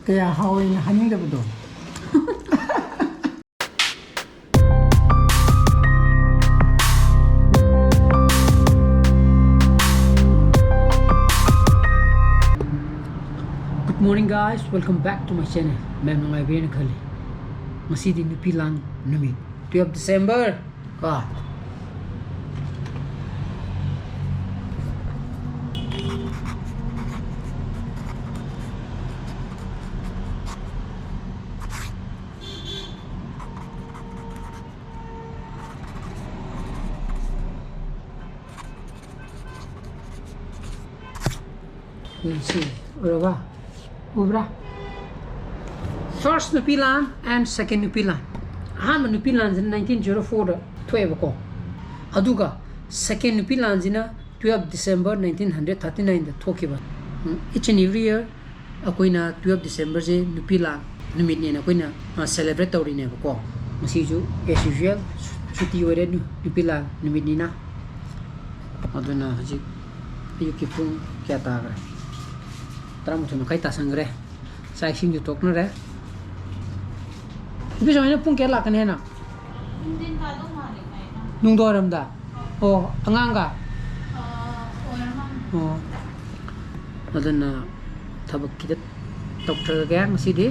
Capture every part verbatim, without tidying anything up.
ꯀꯌꯥ ꯍꯥꯎꯋꯦꯅ ꯍꯥꯏꯅꯤꯡꯗꯕꯗꯣ꯫ Good morning, guys, welcome back to my channel. ꯃꯌꯥꯝ ꯅꯨꯡꯉꯥꯏꯕꯤꯔꯦꯅ ꯈꯜꯂꯤ꯫ ꯉꯁꯤꯗꯤ ꯅꯨꯄꯤ ꯂꯥꯟ ꯅꯨꯃꯤꯠ, twelve December ꯀꯣ꯫ ꯌꯦꯡꯁꯤ, ꯎꯔꯕ? ꯎꯕ꯭ꯔꯥ? First ꯅꯨꯄꯤ ꯂꯥꯟ and second ꯅꯨꯄꯤ ꯂꯥꯟ꯫ ꯑꯍꯥꯟꯕ ꯅꯨꯄꯤ ꯂꯥꯟꯁꯤꯅ nineteen zero fourꯗ ꯊꯣꯛꯑꯦꯕꯀꯣ꯫ ꯑꯗꯨꯒ second ꯅꯨꯄꯤ ꯂꯥꯟꯁꯤꯅ twelve December nineteen hundred thirty nineꯗ ꯊꯣꯛꯈꯤꯕ꯫ ꯎꯝ, each and every year ꯑꯩꯈꯣꯏꯅ twelve Decemberꯁꯦ ꯅꯨꯄꯤ ꯂꯥꯟ ꯅꯨꯃꯤꯠꯅꯦꯅ ꯑꯩꯈꯣꯏꯅ, ꯑ, celebrate ꯇꯧꯔꯤꯅꯦꯕꯀꯣ꯫ ꯉꯁꯤꯁꯨ as usual ꯁꯨꯇꯤ ꯑꯣꯏꯔꯦ, ꯅꯨ-, ꯅꯨꯄꯤ ꯂꯥꯟ ꯅꯨꯃꯤꯠꯅꯤꯅ꯫ ꯑꯗꯨꯅ ꯍꯧꯖꯤꯛ ꯑꯌꯨꯛꯀꯤ ꯄꯨꯡ ꯀꯌꯥ ꯇꯥꯈ꯭ꯔꯦ? ꯇꯔꯥꯃꯥꯊꯣꯏ ꯃꯈꯥꯏ ꯇꯥꯁꯟꯈ꯭ꯔꯦ꯫ ꯆꯥꯛ ꯏꯁꯤꯡꯁꯨ ꯇꯣꯛꯅꯔꯦ꯫ ꯅꯨꯄꯤ ꯁꯨꯃꯥꯏꯅ ꯄꯨꯡ ꯀꯌꯥ ꯂꯥꯛꯀꯅꯤ ꯍꯥꯏꯅ? ꯅꯨꯡꯊꯤꯟ ꯇꯥꯗꯧ ꯃꯥꯜꯂꯦ, ꯀꯃꯥꯏꯅ? ꯅꯨꯡꯗꯥꯡꯋꯥꯏꯔꯝꯗ? ꯑꯣ, ꯑꯉꯥꯡꯒ? ꯑ, ꯑꯣꯏꯔ ꯃꯥꯜꯂꯦ꯫ ꯑꯣ꯫ ꯑꯗꯨꯅ ꯊꯕꯛ ꯈꯤꯇ ꯇꯧꯊꯔꯒꯦ ꯉꯁꯤꯗꯤ꯫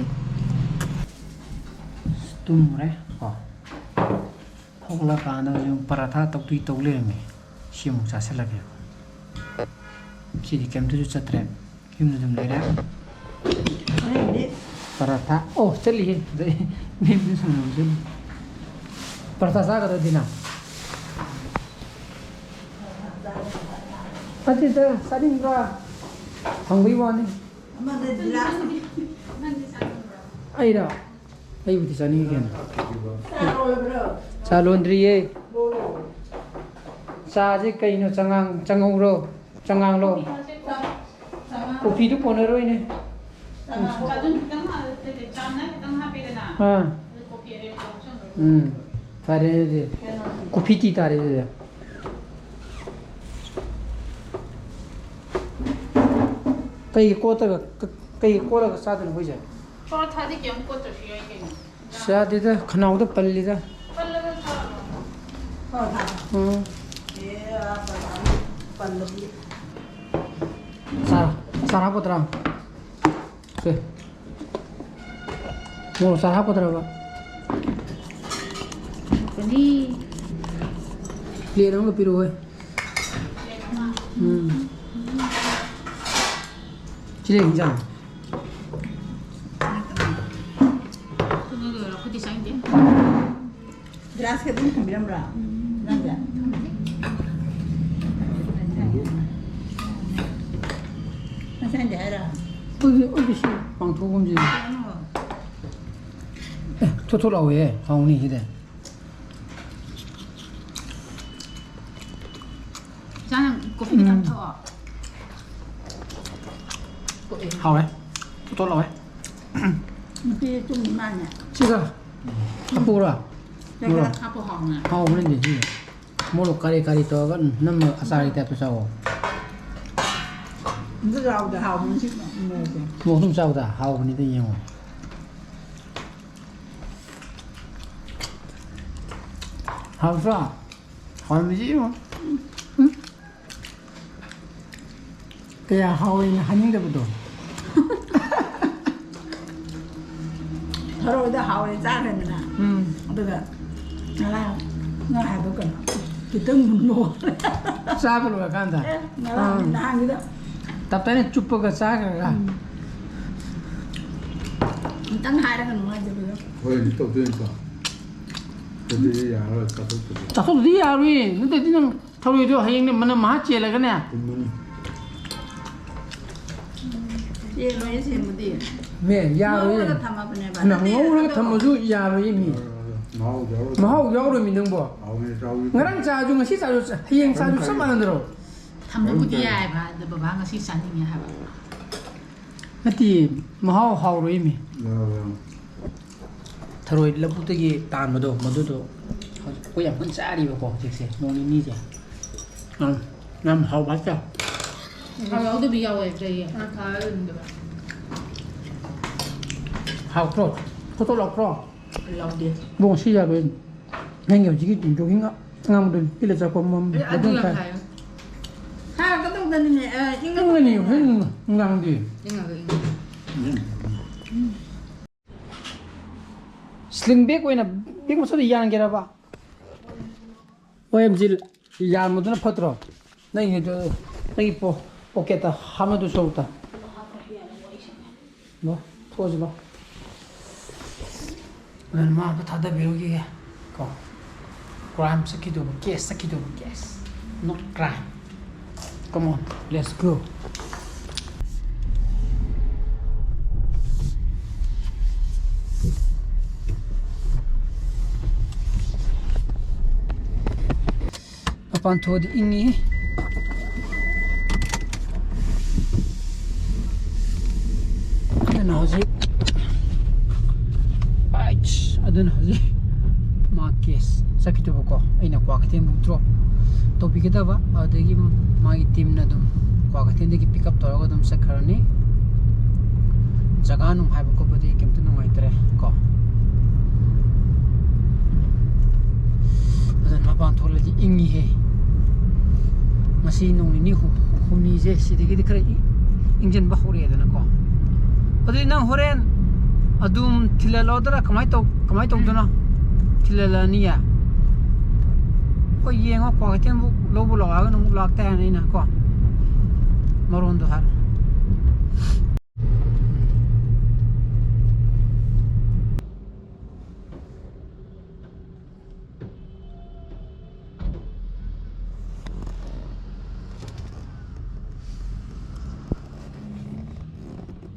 ꯑꯁ, ꯇꯨꯝꯃꯨꯔꯦ ꯀꯣ꯫ ꯍꯧꯒꯠꯂꯀꯥꯟꯗ ꯍꯧꯖꯤꯛ ꯄꯔꯥꯊꯥ ꯇꯧꯗꯣꯏ ꯇꯧ ꯂꯩꯔꯝꯃꯦ꯫ ꯁꯤ ꯑꯃꯨꯛ ꯆꯥꯁꯤꯜꯂꯒꯦ꯫ ꯁꯤꯗꯤ ꯀꯩꯝꯇꯁꯨ ꯆꯠꯇ꯭ꯔꯦ꯫ ꯌꯨꯝꯗ ꯑꯗꯨꯝ ꯂꯩꯔꯦ꯫ ꯍꯣꯔꯦꯟꯗꯤ ꯄꯔꯥꯊꯥ꯫ ꯑꯣ, ꯆꯠꯂꯤꯌꯦ꯫ ꯃꯦꯝꯗꯤ ꯁꯪꯒꯣꯝ ꯆꯠꯂꯤ꯫ ꯄꯔꯥꯊꯥ ꯆꯥꯒꯗ꯭ꯔꯗꯤ ꯅꯪ? ꯅꯠꯇꯦꯗ, ꯆꯥꯅꯤꯡꯕ꯭ꯔꯥ? ꯍꯪꯕꯩ ꯋꯥꯅꯤ꯫ ꯑꯃꯗ ꯒꯤꯂꯥꯁ꯫ ꯑꯩꯔꯣ? ꯑꯩꯕꯨꯗꯤ ꯆꯥꯅꯤꯡꯉꯤ ꯀꯩꯅꯣ꯫ ꯆꯥ ꯂꯣꯜꯂꯕ꯭ꯔꯣ? ꯆꯥ ꯂꯣꯟꯗ꯭ꯔꯤꯌꯦ꯫ ꯂꯣꯜꯂꯣ꯫ ꯆꯥꯁꯦ ꯀꯩꯅꯣ? ꯆꯉꯥꯡ, ꯆꯉꯧꯔꯣ? ꯆꯉꯥꯡꯂꯣ? ꯆꯥ-, ꯆꯉꯥꯡ꯫ ꯀꯣꯐꯤꯗꯨ ꯀꯣꯟꯅꯔꯣꯏꯅꯦ꯫ ꯆꯉꯥꯡ꯫ ꯆꯥꯗꯨꯝ ꯈꯤꯇꯪ ꯍꯥꯞ-, ꯅꯠꯇꯦ, ꯆꯥ ꯃꯅꯥ ꯈꯤꯇꯪ ꯍꯥꯞꯄꯦꯗꯅ꯫ ꯑꯥ꯫ ꯑꯗꯨ ꯀꯣꯐꯤ ꯑꯔꯦꯝꯕꯗꯣ ꯍꯥꯞꯆꯜꯂꯣ꯫ ꯎꯝ꯫ ꯐꯔꯦ ꯑꯗꯨꯗꯤ꯫ ꯀꯩꯅꯣ꯫ ꯀꯣꯐꯤ ꯇꯤ ꯇꯥꯔꯦ ꯑꯗꯨꯗꯤ꯫ ꯀꯩꯒꯤ ꯀꯣꯠꯇꯒ ꯀ-, ꯀꯩ ꯀꯣꯠꯂꯒ ꯆꯥꯗꯣꯏꯅꯣ ꯑꯩꯈꯣꯏꯁꯦ? ꯄꯔꯣꯊꯥꯗꯤ ꯀꯩꯝ ꯀꯣꯠꯇ꯭ꯔꯁꯨ ꯌꯥꯏ ꯀꯩꯅꯣ꯫ ꯆꯥꯗꯦꯗ, ꯈꯅꯥꯎꯗ ꯄꯜꯂꯤꯗ꯫ ꯄꯜꯂꯒ ꯆꯥꯔꯣ꯫ ꯎꯝ꯫ ꯑꯦ, ꯑꯥ, ꯄꯜꯂꯗꯤ꯫ ꯆꯥꯔꯣ꯫ ꯆꯥꯔ ꯍꯥꯞꯀꯗ꯭ꯔꯥ? ꯁꯦ꯫ ꯃꯣꯔꯣꯛ ꯆꯥꯔ ꯍꯥꯞꯀꯗ꯭ꯔꯕ? ꯍꯥꯞꯀꯅꯤ꯫ ꯄ꯭ꯂꯦꯠ ꯑꯃꯒ ꯄꯤꯔꯛꯑꯣꯍꯦ꯫ ꯎꯝ꯫ ꯁꯤ ꯂꯩ ꯏꯟꯖꯥꯡ꯫ ꯒ꯭ꯂꯥꯁꯀ ꯑꯗꯨꯝ ꯊꯝꯕꯤꯔꯝꯕ꯭ꯔꯥ? ꯅꯪꯁꯦ? ꯉꯁꯥꯏꯗꯤ ꯍꯥꯏꯔ? ꯑꯩꯈꯣꯏꯒꯤ, ꯑꯩꯈꯣꯏꯒꯤ ꯁꯤ ꯄꯥꯡꯊꯣꯛꯐꯝꯁꯤ꯫ ꯑꯦ, ꯊꯣꯠ ꯊꯣꯠ ꯂꯥꯎꯋꯦꯍꯦ, ꯍꯥꯎꯅꯤ ꯁꯤꯗꯤ꯫ ꯆꯥ ꯅꯪ ꯀꯣꯐꯤ ꯈꯤꯇꯪ ꯎꯝ꯫ ꯊꯛꯑꯣ꯫ ꯀꯣꯐꯤ꯫ ꯍꯥꯎꯔꯦ꯫ ꯊꯣꯠ ꯊꯣꯠ ꯂꯥꯎꯋꯦ꯫ ꯅꯨꯄꯤ ꯆꯨꯝ ꯃꯥꯅꯦ꯫ ꯁꯤꯒ ꯍꯥꯞꯄꯨꯔꯥ? ꯆꯥꯛ ꯈꯔ ꯃꯣꯔꯣꯛ꯫ ꯍꯥꯞꯄꯨ ꯍꯥꯎꯅꯦ꯫ ꯍꯥꯎꯕꯅꯤꯅꯦ ꯁꯤꯁꯦ꯫ ꯃꯣꯔꯣꯛ ꯀꯥꯔꯤ ꯀꯥꯔꯤ ꯇꯧꯔꯒ ꯅꯝꯃꯒ ꯑꯆꯥꯔꯒꯤ ꯇꯥꯏꯞꯇ ꯆꯥꯎꯋꯣ꯫ ꯑꯝꯇ ꯆꯥꯎꯗ ꯍꯥꯎꯕꯅꯤ ꯁꯤ ꯃꯣꯔꯣꯛꯁꯦ꯫ ꯃꯣꯔꯣꯛ ꯑꯗꯨꯝ ꯆꯥꯎꯗ ꯍꯥꯎꯕꯅꯤꯗ ꯌꯦꯡꯉꯣ꯫ ꯍꯥꯎꯇ꯭ꯔꯣ? ꯍꯥꯎꯔꯝꯃꯤꯁꯤ ꯌꯦꯡꯉꯣ꯫ ꯎꯝ꯫ ꯀꯌꯥ ꯍꯥꯎꯋꯦꯅ ꯍꯥꯏꯅꯤꯡꯗꯕꯗꯣ꯫ ꯊꯔꯣꯏꯗꯣ ꯍꯥꯎꯋꯦ ꯆꯥꯈ꯭ꯔꯦꯗꯅ꯫ ꯎꯝ꯫ ꯑꯗꯨꯒ ꯉꯔꯥꯡ ꯉꯥ ꯍꯥꯏꯕ ꯀꯩꯅꯣ? ꯈꯤꯇꯪ ꯃꯨꯟꯕ ꯋꯥꯠꯂꯦ꯫ ꯆꯥꯕ ꯂꯣꯏꯔꯀꯥꯟꯗ? ꯑꯦ, ꯉꯔꯥꯡ ꯑꯥ꯫ ꯅꯍꯥꯟꯒꯤꯗꯣ꯫ ꯇꯞ ꯇꯥꯏꯅ ꯆꯨꯞꯄꯒ ꯆꯥꯈ꯭ꯔꯒ? ꯎꯝ꯫ ꯑꯝꯇꯪ ꯍꯥꯏꯔꯒ ꯅꯨꯡꯉꯥꯏꯖꯕꯗꯣ꯫ ꯍꯣꯏ, ꯑꯗꯨ ꯇꯧꯗꯣꯏꯅꯤꯀꯣ꯫ ꯑꯗꯨꯗꯤ ꯌꯥꯔꯔꯣꯏ, ꯆꯥꯊꯣꯛꯇꯗꯤ꯫ ꯆꯥꯊꯣꯛꯇꯗꯤ ꯌꯥꯔꯣꯏꯌꯦ꯫ ꯅꯠꯇ꯭ꯔꯗꯤ ꯅꯪ ꯊꯔꯣꯏꯗꯣ ꯍꯌꯦꯡꯅꯦ ꯃꯅꯝ ꯃꯍꯥ ꯆꯦꯜꯂꯒꯅꯦ꯫ ꯄꯨꯝꯃꯅꯤ꯫ ꯆꯦꯜꯂꯣꯏꯌꯦ ꯁꯦꯝꯕꯗꯤ꯫ ꯃꯦ, ꯌꯥꯔꯣꯏꯌꯦ꯫ ꯉꯧꯔꯒ ꯊꯝꯃꯕꯅꯦꯕ꯫ ꯍꯩꯃꯥ, ꯅꯠꯇꯦ, ꯉꯧꯔꯒ ꯑꯗꯣ ꯊꯝꯃꯁꯨ ꯌꯥꯔꯣꯏꯌꯦ ꯃꯤ꯫ ꯌꯥꯔꯣꯏ, ꯌꯥꯔꯣꯏ꯫ ꯃꯍꯥꯎ ꯌꯥꯎꯔꯣꯏ꯫ ꯃꯍꯥꯎ ꯌꯥꯎꯔꯣꯏ ꯃꯤ ꯅꯪꯕꯣ꯫ ꯍꯥꯎꯅ ꯆꯥꯎꯋꯤ꯫ ꯉꯔꯥꯡ ꯆꯥꯔꯁꯨ ꯉꯁꯤ ꯆꯥꯔꯁꯨ ꯍꯌꯦꯡ ꯆꯥꯔꯁꯨ ꯆꯞ ꯃꯥꯟꯅꯗ꯭ꯔꯣ? ꯊꯝꯕꯕꯨꯗꯤ ꯌꯥꯏꯕ, ꯑꯗꯣ ꯕꯕꯥ ꯉꯁꯤ ꯆꯥꯅꯤꯡꯉꯦ ꯍꯥꯏꯕ꯫ ꯅꯠꯇꯦ, ꯃꯍꯥꯎ ꯍꯥꯎꯔꯣꯏꯃꯤ꯫ ꯌꯥꯔꯣꯏ, ꯌꯥꯔꯣꯏ꯫ ꯊꯔꯣꯏ ꯂꯧꯕꯨꯛꯇꯒꯤ ꯇꯥꯟꯕꯗꯣ, ꯃꯗꯨꯗꯣ ꯑꯩꯈꯣꯏ ꯌꯥꯝ ꯀꯟꯅ ꯆꯥꯔꯤꯕꯀꯣ ꯍꯧꯖꯤꯛꯁꯦ, ꯅꯣꯡ ꯅꯤꯅꯤꯁꯦ꯫ ꯌꯥꯝ, ꯌꯥꯝ ꯍꯥꯎꯕ ꯍꯥꯏꯇꯥꯔꯦ꯫ ꯊꯥꯎ ꯌꯥꯎꯗꯕꯤ ꯌꯥꯎꯋꯦ, ꯀꯩ? ꯑ, ꯊꯥꯎ ꯌꯥꯎꯗꯕꯤꯗꯕ꯫ ꯍꯥꯎꯇ꯭ꯔꯣ? ꯊꯣꯠ ꯊꯣꯠ ꯂꯥꯎꯇ꯭ꯔꯣ? ꯂꯥꯎꯗꯦ꯫ ꯏꯕꯨꯡꯉꯣ, ꯁꯤ ꯌꯥꯔꯣꯏ꯫ ꯅꯪꯒꯤ ꯍꯧꯖꯤꯛꯀꯤ ꯖꯣꯒꯤꯡ ꯑꯉꯥꯡꯕꯗꯨ ꯇꯤꯜꯂ ꯆꯠꯄ ꯃ- ꯑꯦ, ꯑꯗꯨ ꯃꯇꯨꯡ ꯌꯥꯝ ꯇꯥꯏ꯫ ꯍꯥꯏꯌꯨ꯫ ꯍꯥ, ꯀꯗꯧꯗꯅꯤꯅꯦ? ꯑ, ꯏꯪꯉꯝꯒꯅꯤ꯫ ꯏꯪꯉꯅꯤ, ꯍꯣꯔꯦꯟ ꯅꯨꯡꯗꯥꯡꯗꯤ꯫ ꯏꯪꯉꯒ ꯏꯪꯉꯒ꯫ ꯁ꯭ꯂꯤꯡ ꯕꯦꯒ ꯑꯣꯏꯅ ꯕꯦꯒ ꯃꯆꯥꯗ ꯌꯥꯟꯒꯦꯔꯕ? ꯑꯣ ꯑꯦꯝ ꯖꯤ ꯌꯥꯟꯕꯗꯨꯅ ꯐꯠꯇ꯭ꯔꯣ? ꯅꯪꯒꯤꯗꯨ, ꯅꯪꯒꯤ ꯄꯣ-, ꯄꯣꯀꯦꯠꯇ ꯍꯥꯞꯅꯗꯣꯏ ꯁꯔꯨꯛꯇ꯫ ꯂꯣ, ꯊꯣꯛꯑꯁꯤ ꯂꯣ꯫ ꯑꯗꯨꯅ ꯃꯥ ꯑꯝꯇ ꯊꯥꯗꯕꯤꯔꯨꯈꯤꯒꯦ ꯀꯣ꯫ ꯀ꯭ꯔꯥꯏꯝ ꯆꯠꯈꯤꯗꯧꯕ, ꯀꯦꯁ ꯆꯠꯈꯤꯗꯧꯕ, case. No crime. Come on, let's go. ꯃꯄꯥꯟ ꯊꯣꯛꯑꯗꯤ ꯏꯪꯉꯤ꯫ ꯑꯗꯨꯅ ꯍꯧꯖꯤꯛ, ꯑꯥꯏꯁ, ꯑꯗꯨꯅ ꯍꯧꯖꯤꯛ ꯃꯥ ꯀꯦꯁ ꯆꯠꯈꯤꯗꯧꯕꯀꯣ, ꯑꯩꯅ ꯀ꯭ꯋꯥꯀꯩꯊꯦꯜꯕꯨꯛ ꯗ꯭ꯔꯣꯞ ꯇꯧꯕꯤꯒꯗꯕ, ꯑꯗꯨꯗꯒꯤ ꯃꯥꯒꯤ ꯇꯤꯝꯅ ꯑꯗꯨꯝ ꯀ꯭ꯋꯥꯀꯩꯊꯦꯜꯗꯒꯤ ꯄꯤꯛ ꯑꯞ ꯇꯧꯔꯒ ꯑꯗꯨꯝ ꯆꯠꯈ꯭ꯔꯅꯤ꯫ ꯖꯒꯥ ꯅꯨꯡ ꯍꯥꯏꯕ ꯈꯣꯠꯄꯗꯤ ꯀꯩꯝꯇ ꯅꯨꯡꯉꯥꯏꯇ꯭ꯔꯦ ꯀꯣ꯫ ꯑꯗꯨꯅ ꯃꯄꯥꯟ ꯊꯣꯛꯂꯗꯤ ꯏꯪꯉꯤꯍꯦ꯫ ꯉꯁꯤ ꯅꯣꯡ ꯅꯤꯅꯤ ꯍꯨꯝ-, ꯍꯨꯝꯅꯤꯁꯦ ꯁꯤꯗꯒꯤꯗꯤ ꯈꯔ ꯏ-, ꯏꯪꯁꯤꯟꯕ ꯍꯧꯔꯛꯑꯦꯗꯅꯀꯣ꯫ ꯑꯗꯨꯗꯤ ꯅꯪ ꯍꯣꯔꯦꯟ ꯑꯗꯨꯝ ꯊꯤꯜꯍꯜꯂꯛꯑꯣꯗ꯭ꯔꯥ? ꯀꯃꯥꯏ ꯇꯧ-, ꯀꯃꯥꯏ ꯇꯧꯗꯣꯏꯅꯣ? ꯊꯤꯜꯍꯜꯂꯛꯑꯅꯤꯌꯦ꯫ ꯍꯣꯏ, ꯌꯦꯡꯉꯣ, ꯀ꯭ꯋꯥꯀꯩꯊꯦꯜꯕꯨꯛ ꯂꯧꯕ ꯂꯥꯛꯑꯒ ꯑꯃꯨꯛ ꯂꯥꯛꯇꯦ ꯍꯥꯏꯅ ꯑꯩꯅ ꯀꯣ ꯃꯔꯣꯟꯗꯣ ꯍꯥꯏꯔꯣ꯫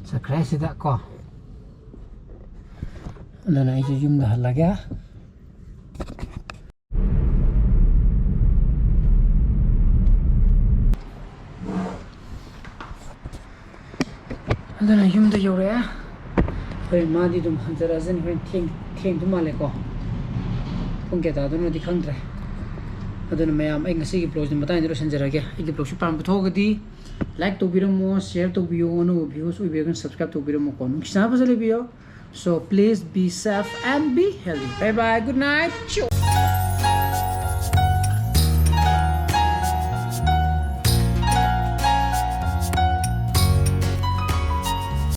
ꯆꯠꯈ꯭ꯔꯦ ꯁꯤꯗ ꯀꯣ꯫ ꯑꯗꯨꯅ ꯑꯩꯁꯨ ꯌꯨꯝꯗ ꯍꯜꯂꯒꯦ꯫ ꯑꯗꯨꯅ ꯌꯨꯝꯗ ꯌꯧꯔꯛꯑꯦ꯫ ꯍꯣꯔꯦꯟ ꯃꯥꯗꯤ ꯑꯗꯨꯝ ꯍꯟꯖꯔꯛꯑꯁꯅꯤ꯫ ꯍꯣꯔꯦꯟ ꯊꯦꯡ-, ꯊꯦꯡꯗꯧ ꯃꯥꯜꯂꯦꯀꯣ꯫ ꯄꯨꯡ ꯀꯌꯥ ꯇꯥꯗꯣꯏꯅꯣꯗꯤ ꯈꯪꯗ꯭ꯔꯦ꯫ ꯑꯗꯨꯅ ꯃꯌꯥꯝ, ꯑꯩ ꯉꯁꯤꯒꯤ vlogꯁꯤ ꯃꯇꯥꯡꯁꯤꯗ ꯂꯣꯏꯁꯤꯟꯖꯔꯒꯦ꯫ ꯑꯩꯒꯤ vlogꯁꯤ ꯄꯥꯝꯕ ꯊꯣꯛꯑꯒꯗꯤ like ꯇꯧꯕꯤꯔꯝꯃꯣ, share ꯇꯧꯕꯤꯌꯣ, ꯑꯅꯧꯕ viewers ꯑꯣꯏꯕꯤꯔꯒꯅ subscribe ꯇꯧꯕꯤꯔꯝꯃꯣꯀꯣ꯫ ꯅꯨꯡꯁꯤꯆꯥꯟꯅ ꯐꯖꯅ ꯂꯩꯕꯤꯌꯣ꯫ So please be safe and be healthy. Bye bye. Good night.